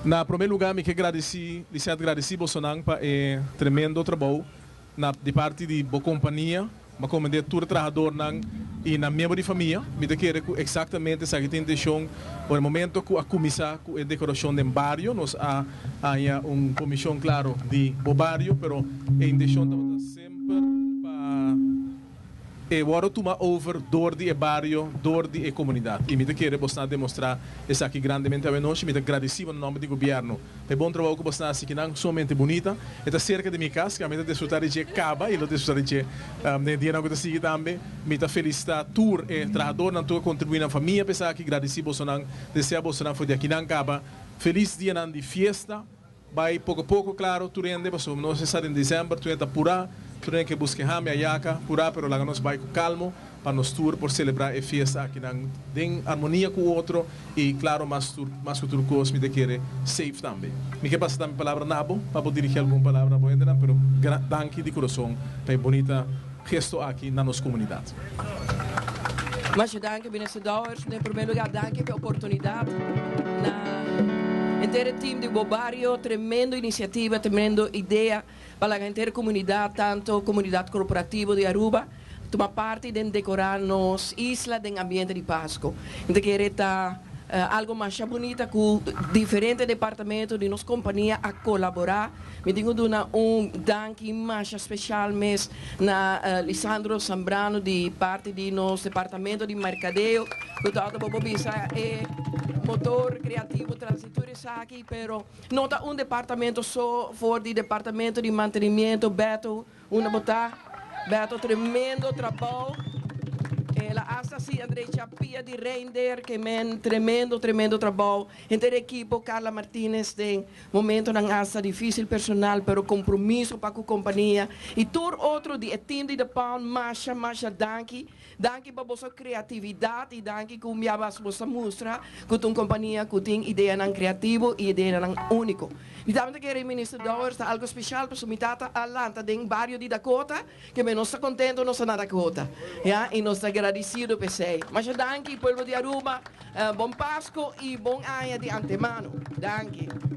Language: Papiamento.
Na promé lugá mi ke gradisí Lisette gradisí bosonan pa e tremendo trabou na di parti di bo kompania. Mi a komend'é tur e trahadornan i nan miembro di famia. Mi ta kere ku eksaktamente esaki ta intenshon. Ora e momento ku a kuminsá ku e dekorashon den bario nos a haña un komishon klaro di bo bario pero e intenshon tabata semper pa e wòrdu tuma over dor di e bario, dor di e komunidat. I mi ta kere bosnan a demostrá esaki grandemente awenochi. Mi ta gradisí bo na nòmber di gobièrnu pa e bon trabou ku bosnan a hasi kinan sumamente bunita. E ta serka di mi kas, ku mi ta disfrutá di dje kaba i lo disfrutá di dje den e dianan ku ta sigui tambe. Mi ta felisitá tur e trahadornan, tur ku a kontribuí nan famia pa esaki. Gradisí bosonan, deseá bosonan for di akinan kaba felis dianan di fiesta. Bai poko poko klaro tur hende pasobra nos a sa den december tur hende ta purá, tur hende ke buska e hami ayaka purá pero laga nos bai ku kalmo pa nos tur por selebrá e fiesta akinan den armonia ku otro i klaro mas tur mas ku tur kos mi ta kere safe tambe. Mi ke pasa tambe palabra na bo pa bo dirigí algun palabra na bo hendenan pero danki di kurason pa e bunita gesto aki na nos komunidat. Masha danki Minister Dowers. Den primer lugar danki pa e oportunidad na henter e team di Bo Bario. Tremendo iniciativa, tremendo idea pa laga henter e comunidad, tanto comunidad corporativo di Aruba, tuma parti den decora nos isla den ambiente di Pasco. Mi ta kere ta algo masha bunita cu diferente departamento di nos compania a colabora. Mi tin cu duna un danki masha special mes na Lisandro Zambrano di parti di nos departamento di mercadeo cu ta ota bo por bisa e motor creativo tras di tur esaki, pero no ta un departamento so for di departamento di mantenimiento Beto unda bo ta Beto tremendo trabou el a hasta si André Chapia di Reinder ke men tremendo tremendo trabou henter ekipo Carla Martinez den Momentonan hasta difícil personal pero compromiso pa cu compania y tur otro di e team di The Pound masha masha danki. Danki pa boso creatividad y danki cu un bia mas boso a mustra cu ta un compania cu tin ideanan creativo y ideanan unico. Mi tambe ta kere Minister Dowers ta algo special pasobra mi tata a lanta den bario di Dakota ke men nos ta contento nos ta na Dakota ya y nos ta agradecido p'esey. Masha danki pueblo di Aruba. Bon Pasco y bon aña di antemano. Danki.